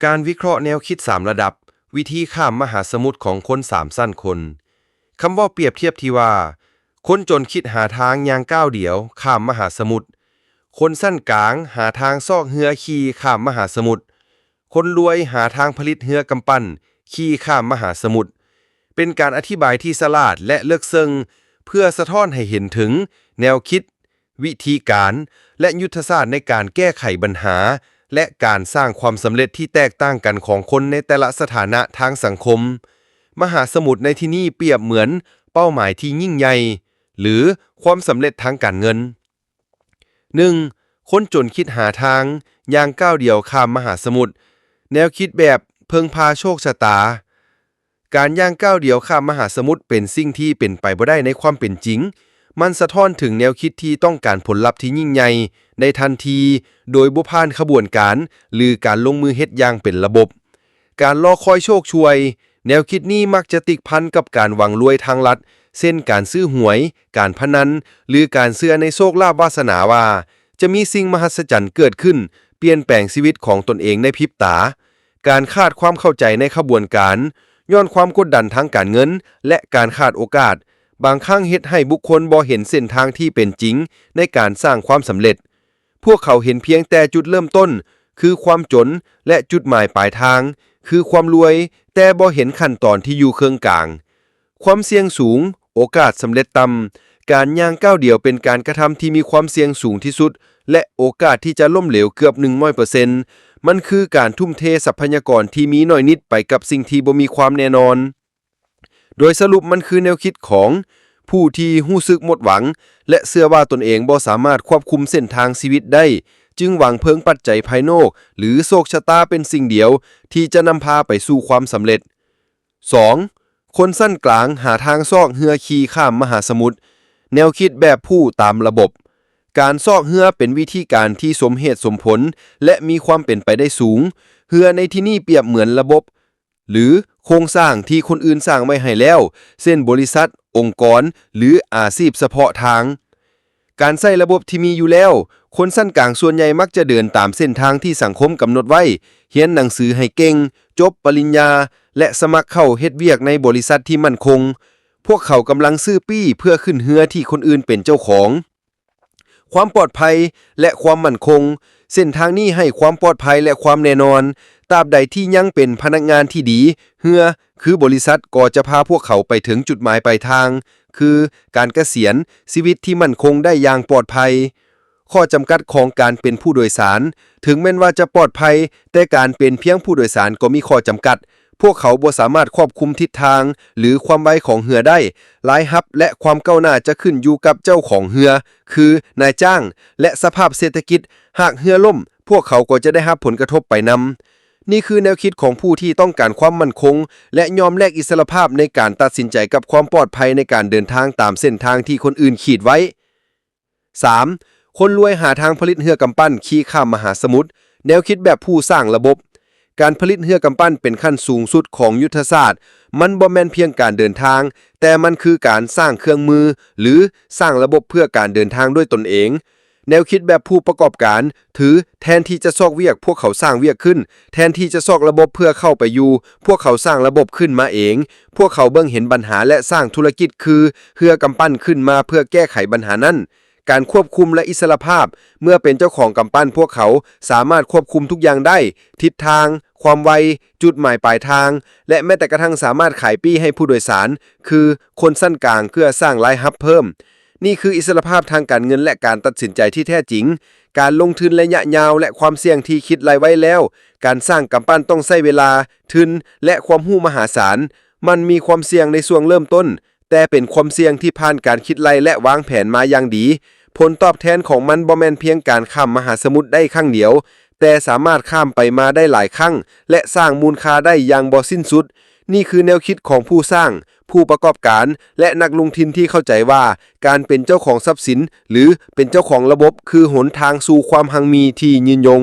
ການວິເຄາະແນວຄິດສາມລະດັບ, ວິທີຂ້າມມະຫາສະໝຸດຂອງຄົນສາມຊັ້ນຄົນ. ຄຳເວົ້າປຽບທຽບທີ່ວ່າ ຄົນຈົນຄິດຫາທາງຍ່າງກ້າວດຽວຂ້າມມະຫາສະໝຸດ, ຄົນຊັ້ນກາງຫາທາງຊອກເຮືອຂີ່ຂ້າມມະຫາສະໝຸດ, ຄົນລວຍຫາທາງຜະລິດເຮືອກຳປັ່ນຂີ່ຂ້າມມະຫາສະໝຸດ. ເປັນການອະທິບາຍທີ່ສະຫຼາດ ແລະ ເລິກເຊິ່ງ ເພື່ອສະທ້ອນໃຫ້ເຫັນເຖິງແນວຄິດ, ວິທີການ ແລະ ຍຸດທະສາດໃນການແກ້ໄຂບັນຫາ ແລະ ການສ້າງຄວາມສຳເລັດທີ່ແຕກຕ່າງກັນຂອງຄົນໃນແຕ່ລະສະຖານະທາງສັງຄົມ. ມະຫາສະໝຸດໃນທີ່ນີ້ປຽບເໝືອນເປົ້າໝາຍທີ່ຍິ່ງໃຫຍ່ ຫຼື ຄວາມສຳເລັດທາງການເງິນ. ໜຶ່ງ, ຄົນຈົນຄິດຫາທາງຍ່າງກ້າວດຽວຂ້າມມະຫາສະໝຸດ. ແນວຄິດແບບເພິ່ງພາໂຊກຊະຕາ. ການຍ່າງກ້າວດຽວຂ້າມມະຫາສະໝຸດເປັນສິ່ງທີ່ເປັນໄປບໍ່ໄດ້ໃນຄວາມເປັນຈິງ. ມັນສະທ້ອນເຖິງແນວຄິດທີ່ຕ້ອງການຜົນລັບທີ່ຍິ່ງໃຫຍ່ໃນທັນທີ ໂດຍບໍ່ຜ່ານຂະບວນການ ຫຼື ການລົງມືເຮັດຢ່າງເປັນລະບົບ. ການລໍຄອຍໂຊກຊ່ວຍ. ແນວຄິດນີ້ມັກຈະຕິດພັນກັບການຫວັງລວຍທາງລັດ, ເຊັ່ນ ການຊື້ຫວຍ, ການພະນັນ ຫຼື ການເຊື່ອໃນໂຊກລາບວາສະໜາວ່າ ຈະມີສິ່ງມະຫັດສະຈັນເກີດຂຶ້ນ, ປ່ຽນແປງຊີວິດຂອງຕົນເອງໃນພິບຕາ. ການຂາດຄວາມເຂົ້າໃຈໃນຂະບວນການ, ຍ້ອນຄວາມກົດດັນທາງການເງິນ ແລະ ການຂາດໂອກາດ, ບາງຄັ້ງເຮັດໃຫ້ບຸກຄົນບໍ່ເຫັນເສັ້ນທາງທີ່ເປັນຈິງໃນການສ້າງຄວາມສຳເລັດ. ພວກເຂົາເຫັນພຽງແຕ່ຈຸດເລີ່ມຕົ້ນ ຄືຄວາມຈົນ ແລະ ຈຸດໝາຍປາຍທາງ ຄືຄວາມລວຍ, ແຕ່ບໍ່ເຫັນຂັ້ນຕອນທີ່ຢູ່ເຄິ່ງກາງ. ຄວາມສ່ຽງສູງ, ໂອກາດສຳເລັດຕ່ຳ. ການຍ່າງກ້າວດຽວເປັນການກະທຳທີ່ມີຄວາມສ່ຽງສູງທີ່ສຸດ ແລະ ໂອກາດທີ່ຈະລົ້ມເຫຼວເກືອບໜຶ່ງຮ້ອຍເປີເຊັນ. ມັນຄືການທຸ່ມເທຊັບພະຍາກອນທີ່ມີໜ້ອຍນິດໄປກັບສິ່ງທີ່ບໍ່ມີຄວາມແນ່ນອນ. ໂດຍສະຫຼຸບມັນຄືແນວຄິດຂອງຜູ້ທີ່ຮູ້ສຶກໝົດຫວັງ ແລະ ເຊື່ອວ່າຕົນເອງບໍ່ສາມາດຄວບຄຸມເສັ້ນທາງຊີວິດໄດ້, ຈຶ່ງຫວັງເພິ່ງປັດໄຈພາຍນອກ ຫຼື ໂຊກຊະຕາເປັນສິ່ງດຽວທີ່ຈະນຳພາໄປສູ່ຄວາມສຳເລັດ. ສອງ, ຄົນຊັ້ນກາງຫາທາງຊອກເຮືອຂີ່ຂ້າມມະຫາສະໝຸດ. ແນວຄິດແບບຜູ້ຕາມລະບົບ. ການຊອກເຮືອເປັນວິທີການທີ່ສົມເຫດສົມຜົນ ແລະ ມີຄວາມເປັນໄປໄດ້ສູງ. ເຮືອໃນທີ່ນີ້ປຽບເໝືອນລະບົບ ຫຼື ໂຄງສ້າງທີ່ຄົນອື່ນສ້າງໄວ້ໃຫ້ແລ້ວ, ເຊັ່ນ ບໍລິສັດ, ອົງກອນ ຫຼື ອາຊີບສະເພາະທາງ. ການໃຊ້ລະບົບທີ່ມີຢູ່ແລ້ວ, ຄົນຊັ້ນກາງສ່ວນໃຫຍ່ມັກຈະເດີນຕາມເສັ້ນທາງທີ່ສັງຄົມກຳນົດໄວ້, ຮຽນໜັງສືໃຫ້ເກັ່ງ, ຈົບປະລິນຍາ ແລະ ສະໝັກເຂົ້າເຮັດວຽກໃນບໍລິສັດທີ່ໝັ້ນຄົງ. ພວກເຂົາກຳລັງຊື້ປີ້ເພື່ອຂຶ້ນເຮືອທີ່ຄົນອື່ນເປັນເຈົ້າຂອງ. ຄວາມປອດໄພ ແລະ ຄວາມໝັ້ນຄົງ. ເສັ້ນທາງນີ້ໃຫ້ຄວາມປອດໄພ ແລະ ຄວາມແນ່ນອນ. ຕາບໃດທີ່ຍັງເປັນພະນັກງານທີ່ດີ, ເຮືອ ຄືບໍລິສັດກໍຈະພາພວກເຂົາໄປເຖິງຈຸດໝາຍປາຍທາງ, ຄືການກະສຽນ, ຊີວິດທີ່ໝັ້ນຄົງໄດ້ຢ່າງປອດໄພ. ຂໍ້ຈຳກັດຂອງການເປັນຜູ້ໂດຍສານ. ເຖິງແມ່ນວ່າຈະປອດໄພ, ແຕ່ການເປັນພຽງຜູ້ໂດຍສານກໍມີຂໍ້ຈຳກັດ. ພວກເຂົາບໍ່ສາມາດຄວບຄຸມທິດທາງ ຫຼື ຄວາມໄວຂອງເຮືອໄດ້. ລາຍຮັບ ແລະ ຄວາມກ້າວໜ້າຈະຂຶ້ນຢູ່ກັບເຈົ້າຂອງເຮືອ, ຄືນາຍຈ້າງ ແລະ ສະພາບເສດຖະກິດ. ຫາກເຮືອລົ້ມ, ພວກເຂົາກໍຈະໄດ້ຮັບຜົນກະທົບໄປນຳ. ນີ້ຄືແນວຄິດຂອງຜູ້ທີ່ຕ້ອງການຄວາມໝັ້ນຄົງ ແລະ ຍອມແລກອິດສະຫຼະພາບໃນການຕັດສິນໃຈກັບຄວາມປອດໄພໃນການເດີນທາງຕາມເສັ້ນທາງທີ່ຄົນອື່ນຂີດໄວ້. ສາມ, ຄົນລວຍຫາທາງຜະລິດເຮືອກຳປັ່ນຂີ່ຂ້າມມະຫາສະໝຸດ. ແນວຄິດແບບຜູ້ສ້າງລະບົບ. ການຜະລິດເຮືອກຳປັ່ນເປັນຂັ້ນສູງສຸດຂອງຍຸດທະສາດ. ມັນບໍ່ແມ່ນພຽງການເດີນທາງ, ແຕ່ມັນຄືການສ້າງເຄື່ອງມື ຫຼື ສ້າງລະບົບເພື່ອການເດີນທາງດ້ວຍຕົນເອງ. ແນວຄິດແບບຜູ້ປະກອບການ. ຖື ແທນທີ່ຈະຊອກວຽກ, ພວກເຂົາສ້າງວຽກຂຶ້ນ. ແທນທີ່ຈະຊອກລະບົບເພື່ອເຂົ້າໄປຢູ່, ພວກເຂົາສ້າງລະບົບຂຶ້ນມາເອງ. ພວກເຂົາເບິ່ງເຫັນບັນຫາ ແລະ ສ້າງທຸລະກິດ ຄືເຮືອກຳປັ່ນ ຂຶ້ນມາເພື່ອແກ້ໄຂບັນຫານັ້ນ. ການຄວບຄຸມ ແລະ ອິດສະຫຼະພາບ. ເມື່ອເປັນເຈົ້າຂອງກຳປັ່ນ, ພວກເຂົາສາມາດຄວບຄຸມທຸກຢ່າງໄດ້, ທິດທາງ, ຄວາມໄວ, ຈຸດໝາຍປາຍທາງ ແລະ ແມ້ແຕ່ກະທັ່ງສາມາດຂາຍປີ້ໃຫ້ຜູ້ໂດຍສານ, ຄືຄົນຊັ້ນກາງ, ເພື່ອສ້າງລາຍຮັບເພີ່ມ. ນີ້ຄືອິດສະຫຼະພາບທາງການເງິນ ແລະ ການຕັດສິນໃຈທີ່ແທ້ຈິງ. ການລົງທຶນໄລຍະຍາວ ແລະ ຄວາມສ່ຽງທີ່ຄິດໄລ່ໄວ້ແລ້ວ. ການສ້າງກຳປັ່ນຕ້ອງໃຊ້ເວລາ, ທຶນ ແລະ ຄວາມຮູ້ມະຫາສານ. ມັນມີຄວາມສ່ຽງໃນຊ່ວງເລີ່ມຕົ້ນ, ແຕ່ເປັນຄວາມສ່ຽງທີ່ຜ່ານການຄິດໄລ່ ແລະ ວາງແຜນມາຢ່າງດີ. ຜົນຕອບແທນຂອງມັນບໍ່ແມ່ນພຽງການຂ້າມມະຫາສະໝຸດໄດ້ຄັ້ງດຽວ, ແຕ່ສາມາດຂ້າມໄປມາໄດ້ຫຼາຍຄັ້ງ ແລະ ສ້າງມູນຄ່າໄດ້ຢ່າງບໍ່ສິ້ນສຸດ. ນີ້ຄືແນວຄິດຂອງຜູ້ສ້າງ, ຜູ້ປະກອບການ ແລະ ນັກລົງທຶນທີ່ເຂົ້າໃຈວ່າ ການເປັນເຈົ້າຂອງຊັບສິນ ຫຼື ເປັນເຈົ້າຂອງລະບົບ ຄືຫົນທາງສູ່ຄວາມຮັ່ງມີທີ່ຍືນຍົງ.